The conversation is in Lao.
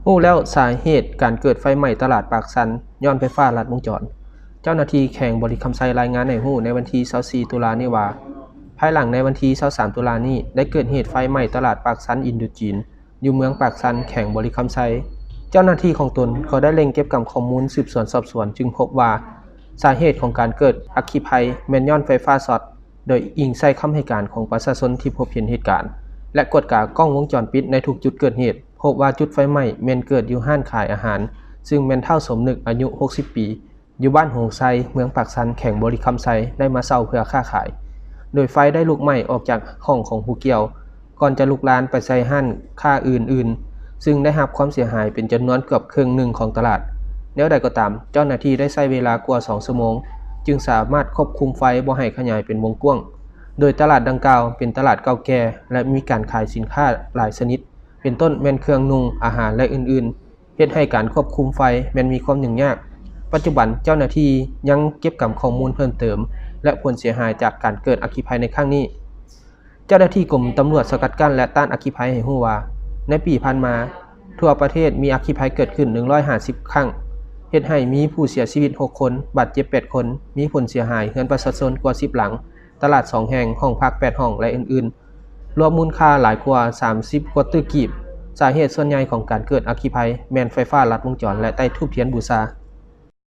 ຮູ້ແລ້ວສາເຫດການເກີດໄຟໄໝ້ຕະຫຼາດປາກຊັນ ຍ້ອນໄຟຟ້າລັດວົງຈອນ. ເຈົ້າໜ້າທີ່ແຂວງບໍລິຄຳໄຊລາຍງານໃຫ້ຮູ້ໃນວັນທີຊາວສີ່ຕຸລານີ້ວ່າ ພາຍຫຼັງໃນວັນທີຊາວສາມຕຸລານີ້ ໄດ້ເກີດເຫດໄຟໄໝ້ຕະຫຼາດປາກຊັນອິນໂດຈີນ ຢູ່ເມືອງປາກຊັນ ແຂວງບໍລິຄຳໄຊ. ເຈົ້າໜ້າທີ່ຂອງຕົນກໍໄດ້ເລັ່ງເກັບກຳຂໍ້ມູນສືບສວນສອບສວນ ຈຶ່ງພົບວ່າສາເຫດຂອງການເກີດອັກຄີໄພແມ່ນຍ້ອນໄຟຟ້າຊັອດ, ໂດຍອີງໃສ່ຄຳໃຫ້ການຂອງປະຊາຊົນທີ່ພົບເຫັນເຫດການ ແລະ ກວດກາກ້ອງວົງຈອນປິດໃນທຸກຈຸດເກີດເຫດ ພົບວ່າຈຸດໄຟໄໝ້ແມ່ນເກີດຢູ່ຮ້ານຂາຍອາຫານ ຊຶ່ງແມ່ນທ້າວ ສົມນຶກ ອາຍຸຫົກສິບປີ ຢູ່ບ້ານຫົງໄຊ ເມືອງປາກຊັນ ແຂວງບໍລິຄຳໄຊ ໄດ້ມາເຊົ່າເພື່ອຄ້າຂາຍ, ໂດຍໄຟໄດ້ລຸກໄໝ້ອອກຈາກຫ້ອງຂອງຜູ້ກ່ຽວ ກ່ອນຈະລຸກລາມໄປໃສ່ຮ້ານຄ້າອື່ນໆ ຊຶ່ງໄດ້ຮັບຄວາມເສຍຫາຍເປັນຈຳນວນເກືອບເຄິ່ງໜຶ່ງຂອງຕະຫຼາດ. ແນວໃດກໍຕາມ, ເຈົ້າໜ້າທີ່ໄດ້ໃຊ້ເວລາກວ່າສອງຊົ່ວໂມງ ຈຶ່ງສາມາດຄວບຄຸມໄຟບໍ່ໃຫ້ຂະຫຍາຍເປັນວົງກວ້າງ, ໂດຍຕະຫຼາດດັ່ງກ່າວເປັນຕະຫຼາດເກົ່າແກ່ ແລະ ມີການຂາຍສິນຄ້າຫຼາຍຊະນິດ ເປັນຕົ້ນແມ່ນເຄື່ອງນຸ່ງ, ອາຫານ ແລະ ອື່ນໆ, ເຮັດໃຫ້ການຄວບຄຸມໄຟແມ່ນມີຄວາມຫຍຸ້ງຍາກ. ປັດຈຸບັນເຈົ້າໜ້າທີ່ຍັງເກັບກຳຂໍ້ມູນເພີ່ມເຕີມ ແລະ ຜົນເສຍຫາຍຈາກການເກີດອັກຄີໄພໃນຄັ້ງນີ້. ເຈົ້າໜ້າທີ່ກົມຕຳຫຼວດສະກັດກັ້ນ ແລະ ຕ້ານອັກຄີໄພໃຫ້ຮູ້ວ່າ ໃນປີຜ່ານມາ ທົ່ວປະເທດມີອັກຄີໄພເກີດຂຶ້ນໜຶ່ງຮ້ອຍຫ້າສິບຄັ້ງ, ເຮັດໃຫ້ມີຜູ້ເສຍຊີວິດຫົກຄົນ, ບາດເຈັບແປດຄົນ, ມີຜົນເສຍຫາຍເຮືອນປະຊາຊົນກວ່າສິບຫຼັງ, ຕະຫຼາດສອງແຫ່ງ, ຫ້ອງພັກແປດຫ້ອງ ແລະ ອື່ນໆ. ລວມມູນຄ່າຫຼາຍກວ່າສາມສິບກວ່າຕື້ກີບ. ສາເຫດສ່ວນໃຫຍ່ຂອງການເກີດອັກຄີໄພແມ່ນໄຟຟ້າລັດວົງຈອນ ແລະ ໄຕ້ທູບທຽນບູຊາ.